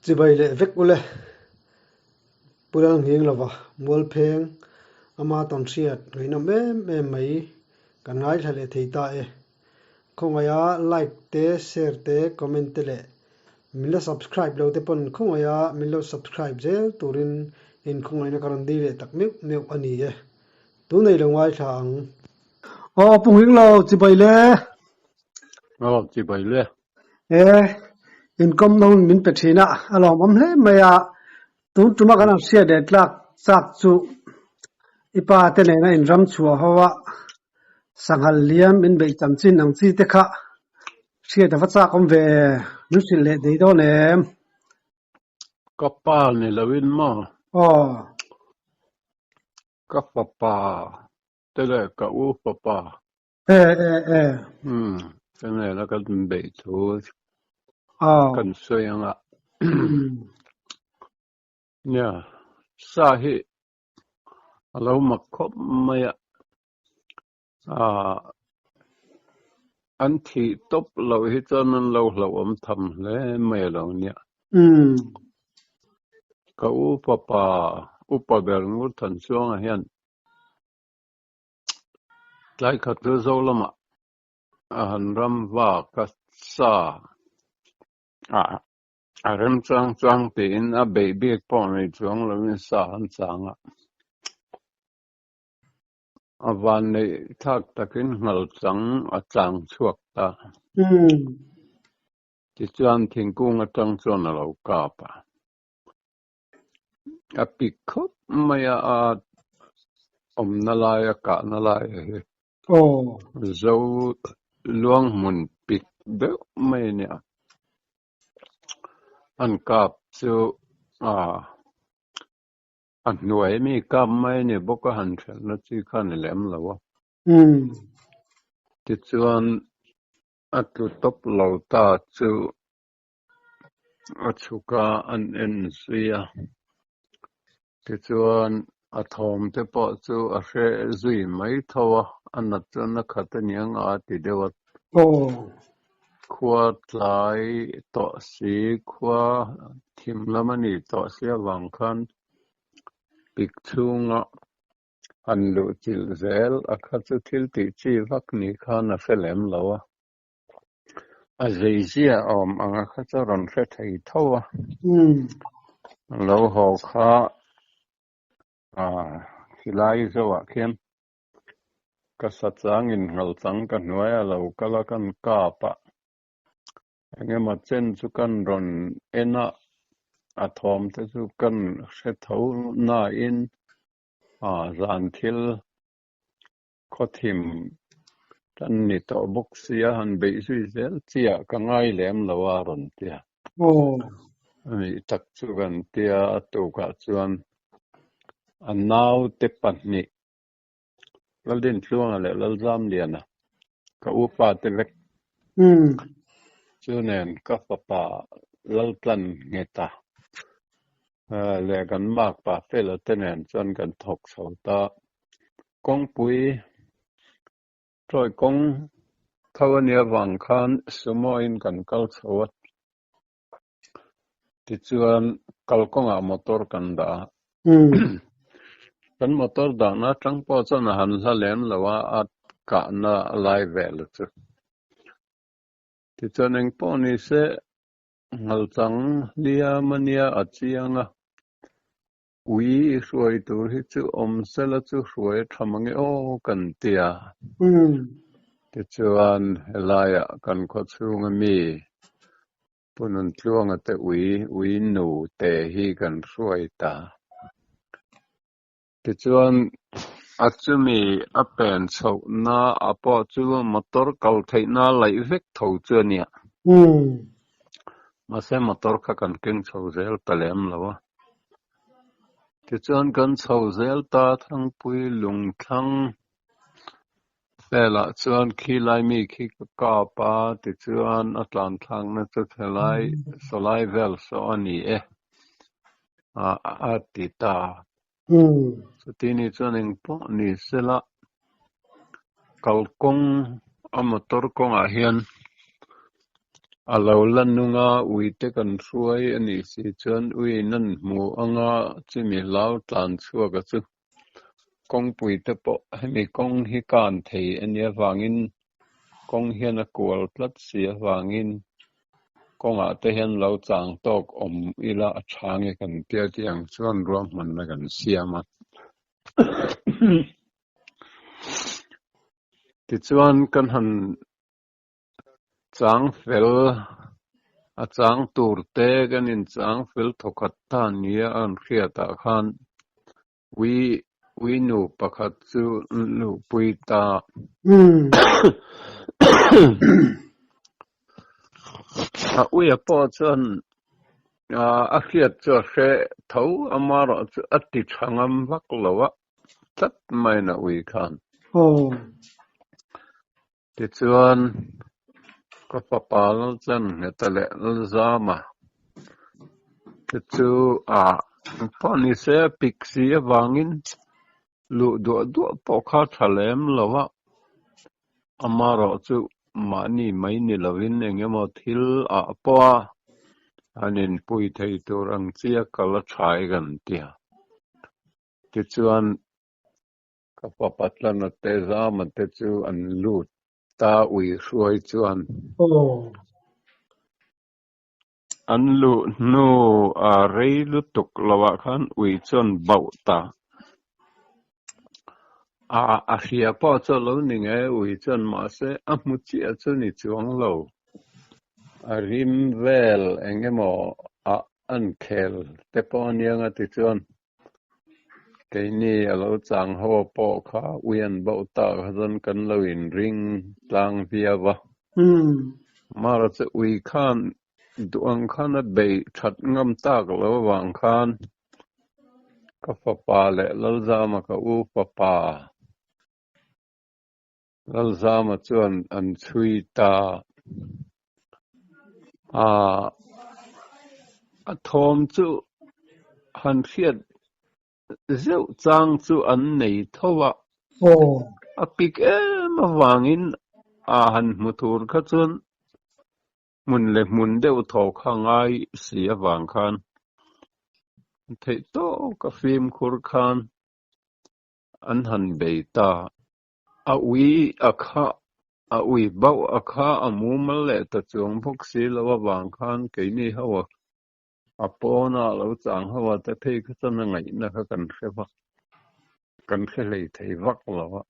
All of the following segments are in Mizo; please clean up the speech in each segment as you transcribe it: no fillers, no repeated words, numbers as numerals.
Chibai leh vek ule. Pu Lalnghing lova Mualpheng ama tawnhriat ngaihnawm em em mai kan ngaithla leh thei ta e. Khawngaiha like te, share te, comment te leh min la subscribe lo te pawn khawngaiha min lo subscribe zel turin inkhawngaihna ka rawn dil leh tak meuh meuh a ni e. Tunei lo ngaithla ang. Aw Pu Nghing lo chibai le. Aw chibai le. E, inkawm no min pe thin a, a lawmawm hle mai a. Tun tuma kan han hriat leh tlak chak chu i pa te nena in ram chhuah ho a, sanghal liam in beih chanchin ang chi te kha hriat a va chak awm ve, min hrilh leh thei dawn em? Ka pa ni loin maw? Aw. Ka fapa te leh ka u fapa. E e e. Umm ka nena kan beih thu Aw. kan sawi ang a. Umm. Nia, sa hi a lo mak khawp mai a. Aaa an thih tawp loh hi chuan an lo hlauhawm tham hle mai a lo nia. Umm. Ka u fapa upa ber Ngurthanchuanga hian tlai khat chu Zo lamah a han ram vak a sa a a remchang chang tiin a beih bik pawh nei chuang lovin sa an chang a. A van neih thlak takin nghal chang a chang chhuak ta. Tichuan thingkung atang chuan a lo kap a. A pik khawp mai a, a awmna lai, a kahna lai a hi. Zo luang hmun pik deuh mai a nia. An kap chu a A hnuai mi kap mai a ni bawk a, han hrelhna chi kha a ni lem lo a. Tichuan a tlu tawp lo ta chu a chhuk a, an en zui a. Tichuan a thawm te pawh chu a hre zui mai tho a, a nat chuan a khat a ni ang a ti deuh a. Khua tlai tawh si, khua thim lam a nih tawh si avang khan pik chhunga han luh chilh zel a kha chu thil tih chi vak ni khan a hre lem lo a. A zeizia awm ang a kha chu a rawn hre thei tho a. Lo haw kha khilai zoah khian Ka sa changin nghal chang ka hnuai a lo kal a kan kap a, engemaw chen chu kan rawn en a, a thawm te chu kan hre tho nain zan thil khawthim kan ni tawh bawk sia han beih zui zel chiah ka ngai lem lo a rawn ti a. Anih tak chu kan tia a tukah chuan a naute pahnih Laldintluanga leh Lalzamliana, ka upa te vek. Chu nen ka fapa Laltlan Ngheta leh kan makpa Fela te nen chuan kan thawk chho ta. Kawngpui tawi kawng tho a nih avang khan sumo in kan kal chho a. Tichuan kalkawngah motor kan dah a. Kan motor dahna atang pawh chuan a han hla lem lo a, a kahna lai vel chu. Tichuan engpawh ni se nghalchang hliam a nia a chiang a, ui hruai tur hi chu awm sela chu hruai a tha mange aw kan ti a. Tichuan helaiah kan khawchhunga mi Pu Nuntluanga te ui, ui nu te hi kan hruai ta. Tichuan, a chumi a pen chhohna a pawh chu motor kal theihna laih vek tho chu a nia. Mahse motor kha kan keng chho zel ta lem lo a. Tichuan kan chho zel ta Thangpui Lungthlang Velah chuan khi lai mi khi ka kap a, tichuan a tlan thlakna chu thelai sawlai vel saw a ni e, a ti ta. Chuti ni chuan engpawh ni sela, kalkawng a motor kawngah hian. A lo la nung a, uite kan hruai a nih si chuan uiin an hmu anga chumi hlau tlan chhuak a chu. Kawngpui te pawh hemi kawng hi kan thei a nih avangin kawng hian a kual tlat si avangin kawngah te hian lo chang tawk awm ila a tha nge kan tia tih ang chuan ruahmanna kan siam a. Tichuan kan han Chang fel, a chang tur te kan in chang fel thawkhat ta nia an hriatah khan ui ui nu pakhat chu luhpui ta. A uia pawh chuan a hriat chu a hre tho, amaherawh chu a ti tha ngam vak lo a, tlat maiin a ui khan. Tichuan, ka fapa Laltlangheta leh Lalzama te chu a pawh ni se a pik si avangin luh duah duah pawh kha tha lem lo a, amaherawh chu mahni mai ni lovin eng emaw thil ah pawha an inpui thei tur ang chi a kal a tha e kan ti a. Tichuan. Ka fapa tlana te zama te chu an lut ta ui hruai chuan. An luh hnu a rei lutuk loah khan ui chuan bauh ta. A a hria pawh chu a lo ni nge ui chuan mahse a hmu chiah chu ni chuang lo. A rim vel eng emaw ah an khel te pawh a nia nga tichuan. Keini a lo chang ho pawh kha ui an bauh tak kha chuan kan lo inring tlang viau a. Mara chu ui khan duh ang khan a bei that ngam tak lo avang khan ka fapa leh Lalzama ka u fapa Lalzama chuan an chhui ta a, a thawm chu han hriat zeuh chang chu an nei tho a, a pik em avangin a han hmu tur kha chuan hmun leh hmun deuh thaw kha ngai si avang khan theih tawk a fimkhur khan an han bei ta. A ui a kha, a ui bauh a kha a mumal leh ta chuang bawk si lo avang khan keini ho a a pawna lo chang ho a te phei kha chuan a ngaihna kha kan hre vak, kan hre hlei thei vak lo a.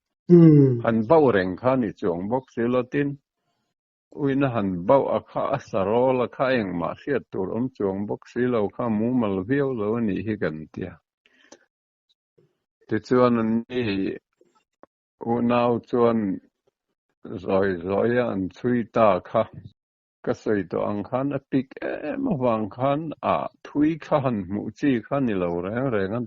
Han bauh reng kha ni chuang bawk si lo tin Uina han bauh a kha a sa rawl a kha engmah hriat tur awm chuang bawk si lo kha mumal viau lo a nih hi kan ti a. Tichuan anni unau chuan zawi zawi a an chhui ta kha. Ka sawi tawh ang khan a pik em avang khan a thui kha han hmuh chi kha ni lo reng reng a.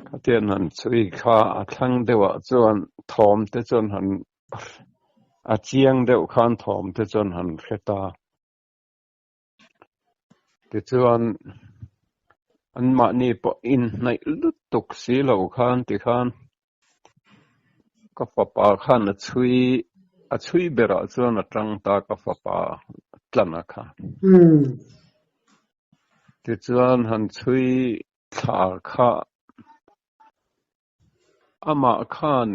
Khatian han chhui kha a thlang deuhah chuan thawm te chuan han a chiang deuh khan thawm te chuan han hre ta. Tichuan anmahni pawh inhnaih lutuk si lo khan tikhan ka fapa khan a chhui a chhui berah chuan a tang ta ka fapa tlana kha. Tichuan han chhui thla kha amah khan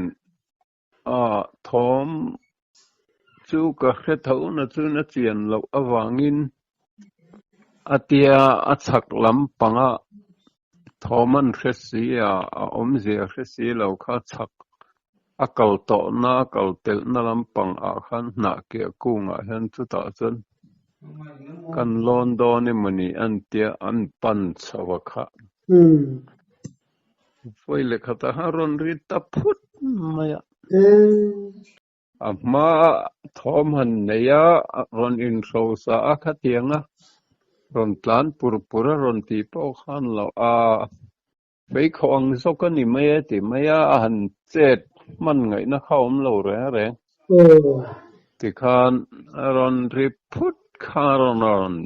A thawm chu ka hre tho na chuan a chian loh avangin a tia a chhak lampanga thawm an hre si a, a awmzia hre si lo kha chhak a kal tawhna a kal telhna lampang ah khan hnah kiah kungah hian chutah chuan kan lawn dawn emawni an tia an pan chho a kha. Vawi leh khatah khan rawn ri ta phut mai a. A hma thawm han nei a, rawn inhrosa a khatiang a, rawn tlan pur pur a rawn tih pawh khan lo a, feikhawh ang zawk a ni mai e ti mai a, a han chet hman ngaihna kha awm lo reng reng. Tikhan a rawn ri phut kha a rawn rawn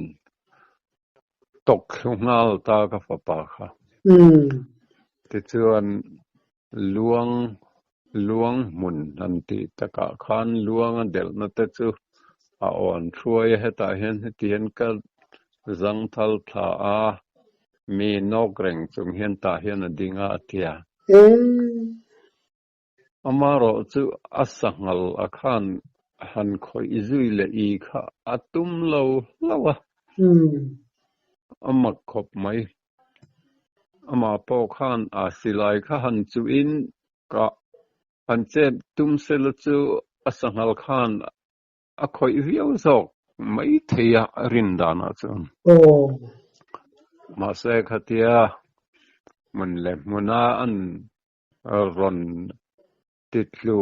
Tawk thlu nghal ta ka fapa kha. Tichuan luang luang hmun han tih takah khan luang a delhna te chu A awn hruai a, hetah hian heti hian ka zangthal thla a, mi nawk reng chung hian tah hian a ding a, a ti a. Amaherawh chu a sanghal a khan han khawih zui leh i kha a tum lo hlauh a, a mak khawp mai. Amah pawh khan a silai kha han chuhin ka han chep tum sela chu a sanghal khan a khawih viau zawk mai thei a rin danah chuan. Mahse khatia hmun leh hmuna an rawn titlu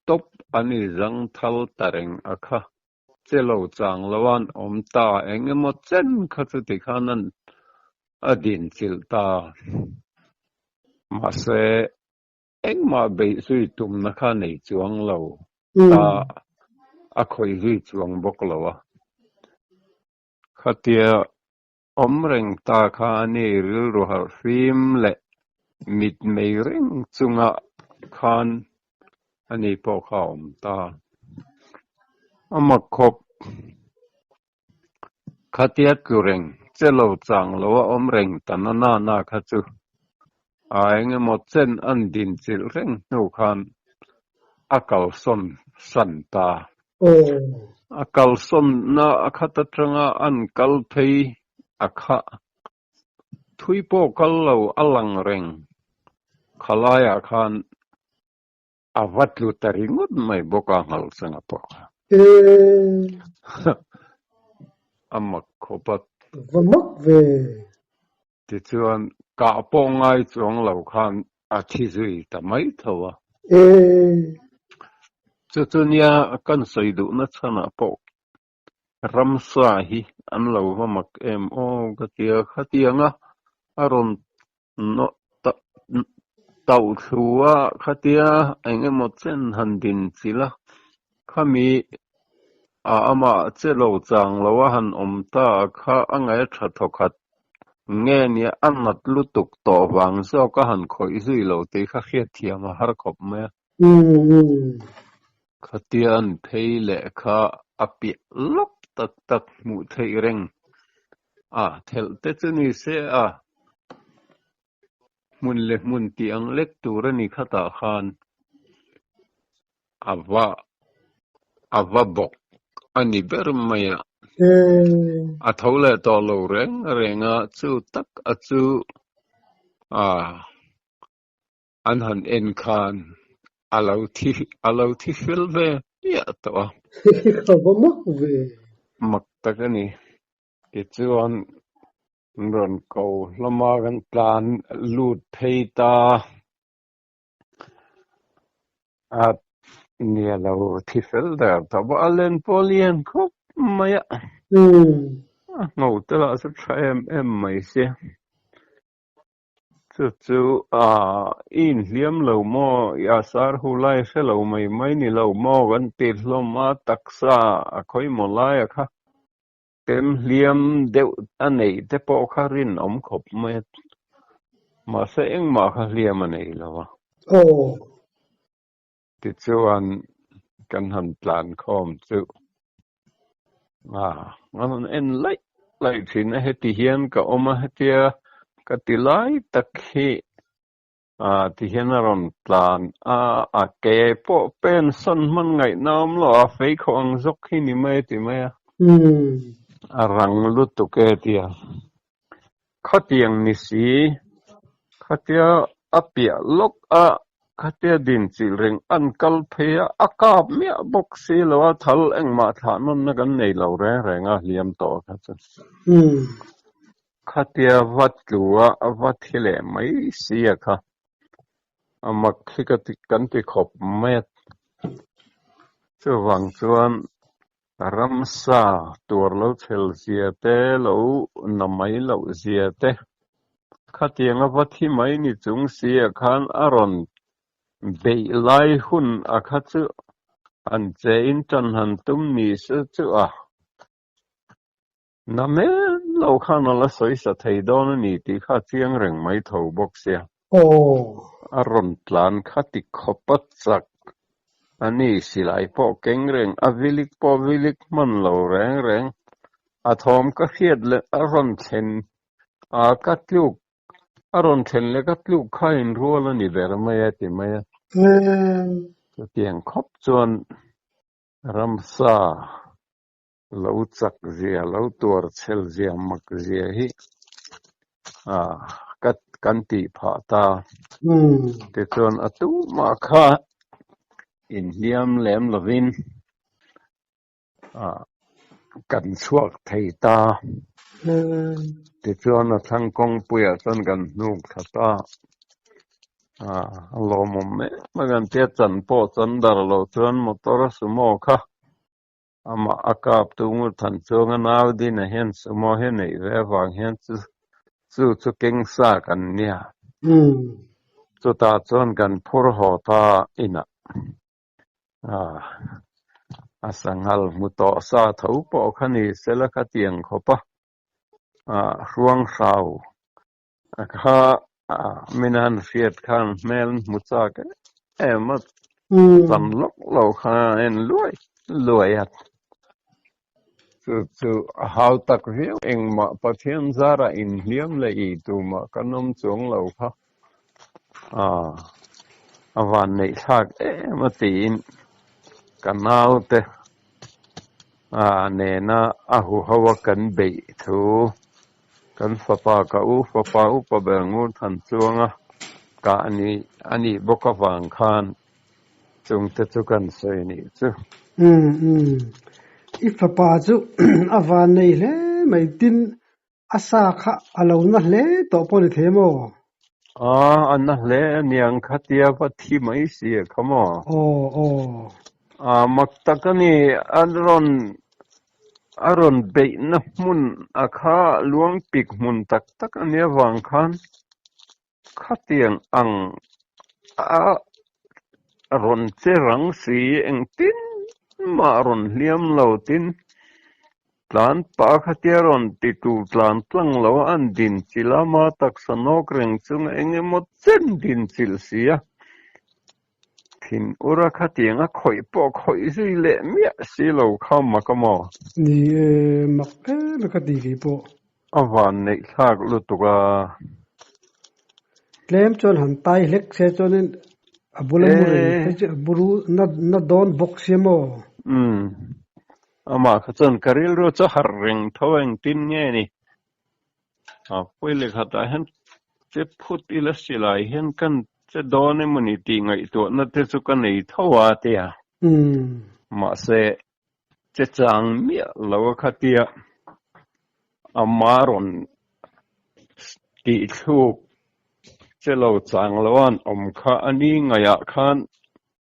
tawp a ni zangthal ta reng a kha. Che lo chang lo an awm ta eng emaw chen kha chu tikhan an a dinchilh ta. Mahse Engmah beih zui tumna kha nei chuang lo ta, a khawih zui chuang bawk lo a. Khatia awm reng ta kha a ni rilru harh fim leh mit mei reng chunga khan a ni pawh kha a awm ta. A mak khawp. Khatia tlu reng, che lo chang lo a awm reng ta na na na kha chu a eng emaw chen an din chilh reng hnu khan a kalsawn san ta. A kalsawnna a khat atanga an kal phei a kha thui pawh kal lo a lang reng khalaiah khan A va tlu ta ringawt mai bawk a Nghalchanga pawh kha. A mak khawp a. Va mak ve. Tichuan kah pawh ngai chuang lo khan a thi zui ta mai tho a. Chu chu nia kan sawi duhna chhanah pawh ramsa hi an lo va mak em aw ka ti a, khatianga a rawn tauh thlu a, khatia eng emaw chen han din chilh a, khami a amah che lo chang lo a han awm ta kha a ngaih a tha thawkhat nge nia a nat lutuk tawh vang zawk a han khawih zui lo tih kha hriatthiam a har khawp mai a. Khatia an phei leh kha a piah lawk tak tak hmuh theih reng a, thelh te chu ni se a, hmun leh hmun tih ang lek tur a ni khatah khan a va a va bawk a ni ber mai a, a tho leh tawh lo reng reng a, chu tak a chu a. An han en khan a lo thi a lo thi fel ve hmiah tawh a. Ka va mak ve. Mak tak a ni. Tichuan an rawn ko hlawm a, kan tlan lut phei ta a, nia lo thi fel der tawh bawk a, a len pawh a lian khawp mai a. A ngho te lah chu tha em em mai sia. Chu chu i inhliam lo maw? I asar hu lai hre lo mai mai ni lo maw? Kan ti hlawm a, taksa a khawimaw laia kha pem hliam deuh a neih te pawh kha rinawm khawp mai a, mahse engmah kha hliam a nei lo a. Tichuan kan han tlan khawm chu an han en laih laih thin a, heti hian ka awm a, hetia ka ti lai tak hi ti hian a rawn tlan a, a ke pawh pen sawn hman ngaihna awm lo a, fei khawh ang zawk hi ni mai a ti mai a, a rang lutuk e tia. Khatiang ni si, khatia a piah lawk a, khatia dinchilh reng an kal phei a, a kap miah bawk si lo a, thal engmah thlah nawnna kan nei lo reng reng a, hliam tawh kha chu. Khatia va tlu a, a va thi leh mai si a kha, a mak hi ka ti kan ti khawp mai a. Chuvang chuan Ramsa tuar lo chhel zia te, lo na mai loh zia te, khatiang a va thi mai ni chung si ah khan a rawn beih lai hun a kha chu han che in tan han tum ni se chu a na men lo khan a la sawi sa thei dawn a ni tih kha a chiang reng mai tho bawk sia. A rawn tlan kha ti khawp a chak. Ani silai pawh keng reng, a vilik pawh vilik hman lo reng reng. A thawm ka hriat leh a rawn thlen a ka tluk a rawn thlen leh ka tluk kha inrual a ni ber mai a ti mai a. Chutiang khawp chuan ramsa lo chak zia, lo tuar chhel zia, mak zia hi ka kan tih phah ta. Tichuan a tumah kha inhliam lem lovin kan chhuak thei ta. Tichuan a thlang kawngpuiah chuan kan hnuk thla ta. A lawmawm em a kan tia chan pawh chan dar loh chuan motor a sumo kha amah a kap tu ngur than chuang a nau dinah hian sumo hi a neih ve avang hian chu chu chu keng sa kan nia. Chutah chuan kan phur haw ta inah. A sanghal hmu tawh sa tho pawh kha ni sela khatiang khawp a, hruang hrau kha min han hriat khan hmel hmu chak em a, chan lawk lo khan a en luai luai a. Chu chu a hau tak viau engmah Pathian zarah inhliam leh ih tumah kan awm chuang lo kha. A van neih thlak em a tiin ka naute nena a huho a kan beih thu kan fapa ka u fapa upa ber ngur than chuanga kah a nih bawk avang khan chungte chu kan sawi nih chu. I fapa chu a van nei hle mai tin A sa kha a lo na hle tawh pawh ni thei maw? A, a na hle aniang khatia va thi mai si a kha maw? Aw, aw. A, mak tak a ni, a rawn, a rawn beihna hmun a kha luang pik hmun tak tak a nia vang khan khatiang ang a rawn che rang si, engtin mah rawn hliam lo tin tlan pah khatia rawn ti tur tlan tlang lo a an din chilh a, ama taksa nawk reng chunga eng emaw chen din chilh si a, thin ura khatiang a khawih pawh khawih zui leh miah si lo kha mak a maw? Ni e, mak em e ka ti kei pawh. A van neih thlak lutuk a. Tlem chuan han tai hlek se chuanin a bula mu reng te chu a buru na na dawn bawk sia maw? Umm. Amah kha chuan ka rilru chu harh reng tho engtin nge ni? A pawi leh khatah hian che phut ila silai hian kan che dawn emawni tih ngaihtuahna te chu ka nei tho a tia. Mahse Che chang miah lo a khatia ama rawn tih thluk che lo chang lo an awm kha a ni ngaihah khan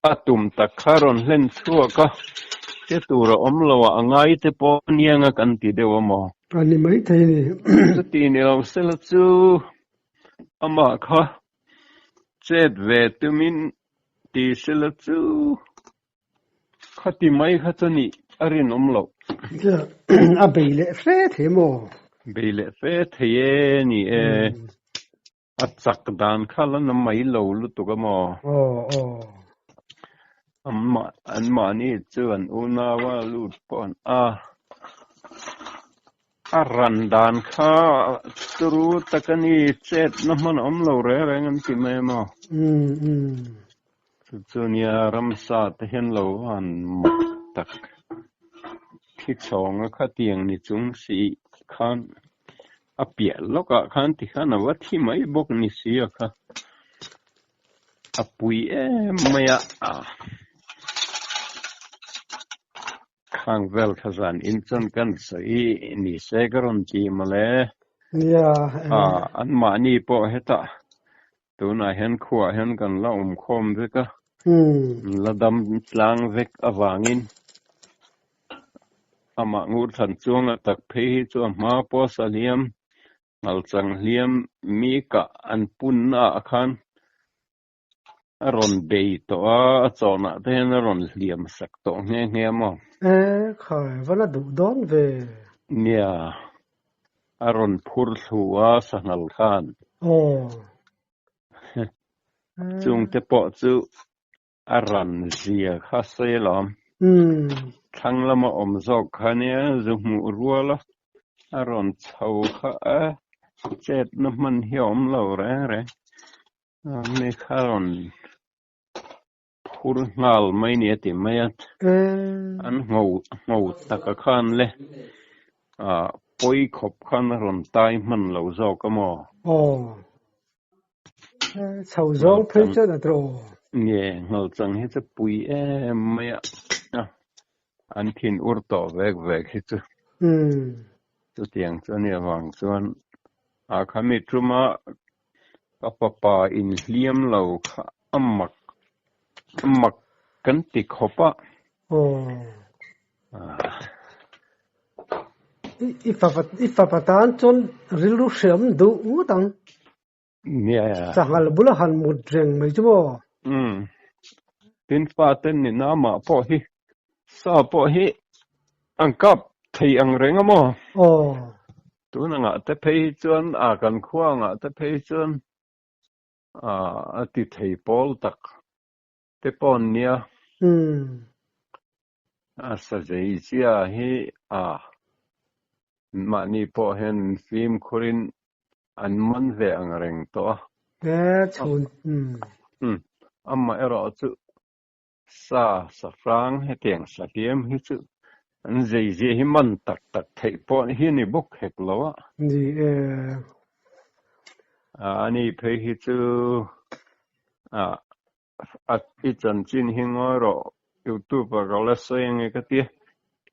a tum tak kha rawn hlen chhuak a, che tur a awm lo a, a ngai te pawh aniang a kan ti deuh a maw? A ni maithei a ni. Chuti ni lo sela chu amah kha chet ve tumin ti sela chu. Khati mai kha chu nih a rinawm loh. A bei leh fe thei maw? Bei leh fe thei e ni e. A chak dan kha la na mai lo lutuk a maw? Aw aw. An mahni chu an unau a lut pawh an a. A ran dan kha turu tak a ni, chet na hman a awm lo reng reng an ti mai a maw? Chu chu nia ramsa te hian lo han mak tak thi chhawnga khatiang ni chung si khan a piah lawkah khan ti khan a va thi mai bawk ni si a kha a pui em mai a. Khang vel kha zan in chuan kan sawi ni se ka rawn ti mawle. Nia, Anmahni pawh hetah Tunah hian khuaah hian kan la awm khawm vek a, la dam tlang vek avangin amah ngur than chuang a tak phei hi chu a hma pawh sa hliam, ngalchang hliam mi kah an punna ah khan a rawn bei tawh a, a chawnah te hian a rawn hliam sak tawh nghe nghe a maw? E khai, va la duh dawn ve. Nia, A rawn phur thlu a sanghal khan. Aw. Chungte pawh chu. A ran zia kha sawi alawm. Thlang lama awm zawk kha nia zu hmuh rual a, a rawn chho kha a chetna hman hi a awm lo reng reng. Mi kha rawn phur nghal mai ni a ti mai a, an ngho ngho taka khan le pawi khawp khan a rawn tai hman lo zawk a maw? Aw, chho zawng phei chuan a tawh. Nge, nghalchang hi chu pui em mai a, an thin ur tawh vek vek hi chu. Chutiang chu a nih avang chuan a khami tuma ka fapa inhliam lo kha a mak a mak kan ti khawp a. I fapa tan chuan rilru hriam duh ngawt ang. Sanghal bula han mut reng mai chu maw? Umm. Tin fate ni namah pawh hi sa pawh hi an kap thei ang reng a maw? Aw. Tun angah te phei hi chuan a kan khua angah te phei chuan a ti thei pawl tak te pawh an nia. Umm. A sa zei zia hi a mahni pawh hian fimkhurin an man ve ang reng tawh a. He chhun umm. Umm. Amaherawh chu sa sa hrang hetiang sa hliam hi chu an zei zia hi man tak tak theih pawh hi ni bawk hek lo a. Ni e. Ani phei hi chu a A i chanchin hi ngawi rawh, YouTube ah ka la sawi ange ka ti a,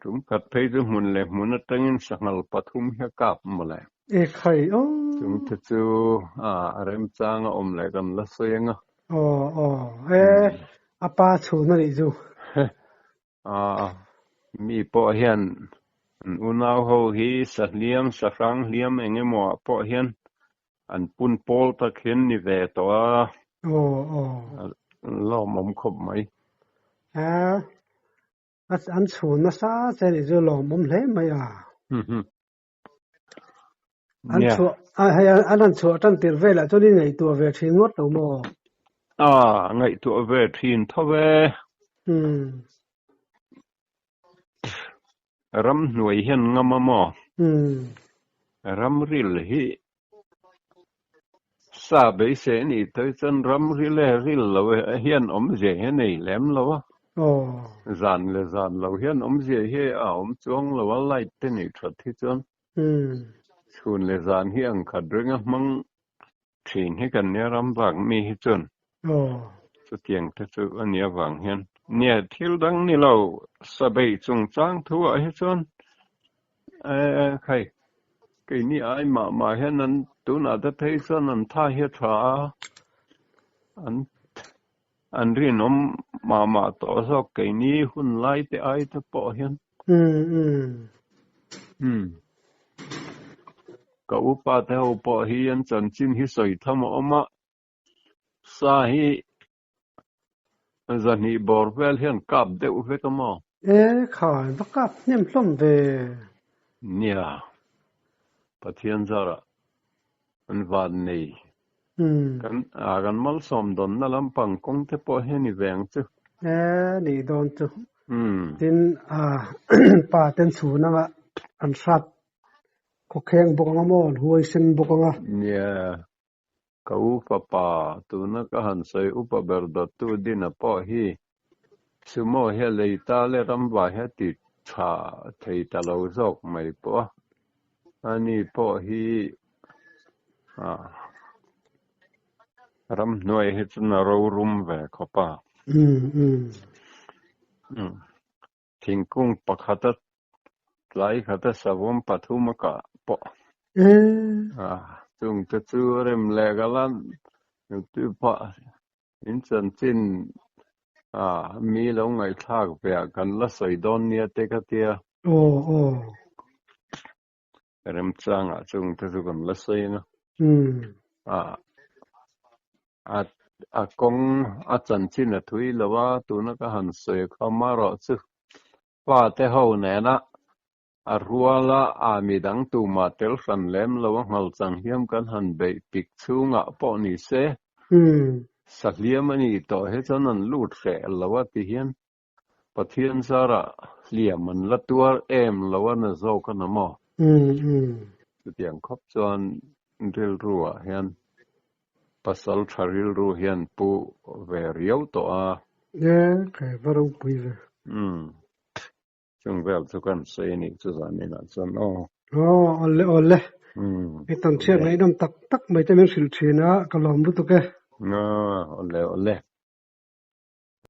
tum khat phei chu hmun leh hmun atangin sanghal pathum hi a kap mawle. E khai aw. Chung te chu a remchang a awm leh kan la sawi anga. Aw aw e a pa chhun a nih chu. A mi pawh hian an unau ho hi sahliam sahrang hliam eng emaw ah pawh hian an pun pawl tak hian ni ve tawh a. Aw aw. Lawmawm khawp mai. A an chhun nasa che nih chu lawmawm hle mai a. An chhuah hei an han chhuah tan tir velah chuan i ngaihtuah ve thin ngawt lo maw? A ngaihtuah ve thin tho e. Umm. Ramhnuai hian ngam a maw? Umm. Ramril hi sa beisei a nih tawh chuan ramril e ril lo hian awmzia hi a nei lem lo a. Aw. Zan leh zan lo hian awmzia hi a awm chuang lo a, light te neih that hi chuan. Umm. Chhun leh zan hi ang khat ring a hmang thin hi kan nia ram vak mi hi chuan. Aw. Chutiang te chu a nih avang hian nia thil dang ni lo sa beih chungchang thu ah hi chuan khai keini ai mah mah hian an tunah te phei chuan an tha hi a tha a, an an rinawm mah mah tawh zawk keini hun lai te ai te pawh hian. Umm umm. Umm. Ka upa te ho pawh hi an chanchin hi sawi tham a awm a, sa hi Zahnih bawr vel hian kap deuh vek a maw? E khai, va kap hnem hlawm ve. Nia, Pathian zarah an van nei. Kan kan malsawm dawnna lampang kawng te pawh hi a ni ve ang chu. E nih dawn chu. Tin, pa ten chhun anga an hrat khawkheng bawk anga maw, an huaisen bawk anga. Nia, Ka u fapa, tuna ka han sawi upa ber dawttu Dina pawh hi Sumo hi a lei ta le ramva hi a ti tha thei ta lo zawk mai pawh a, ani pawh hi ramhnuai hi chuan a rorum ve khawp a. Thingkung pakhata tlai khata savawm pathum a kah pawh a chung te chu rem leh ka la YouTube ah in chanchin a mi lo ngaihthlak ve ah kan la sawi dawn nia te ka tia. Aw aw. Remchangah chung te chu kan la sawi ang a. A a a kawng a chanchin a thui lo a, tuna ka han sawi kha amaherawh chu pa te ho nena a ruala a midang tumah tel hran lem lo a nghalchang hiam kan han beih pik chhungah pawh ni se. Sahliam a ni tawh he chuan an lut hreh lo a ti hian Pathian zarah hliam an la tuar em lo a na zawk a na maw? Chutiang khawp chuan rilru ah hian pasal tha rilru hian pu ve riau tawh a. E, ka va ropui ve. Umm. Chung vel chu kan sawi a nih chu zan inah chuan aw. Aw, awle awle. I tan chhiat ngaihnawm tak tak mai te min hrilh thin a, ka lawm lutuk e. Aw, awle awle.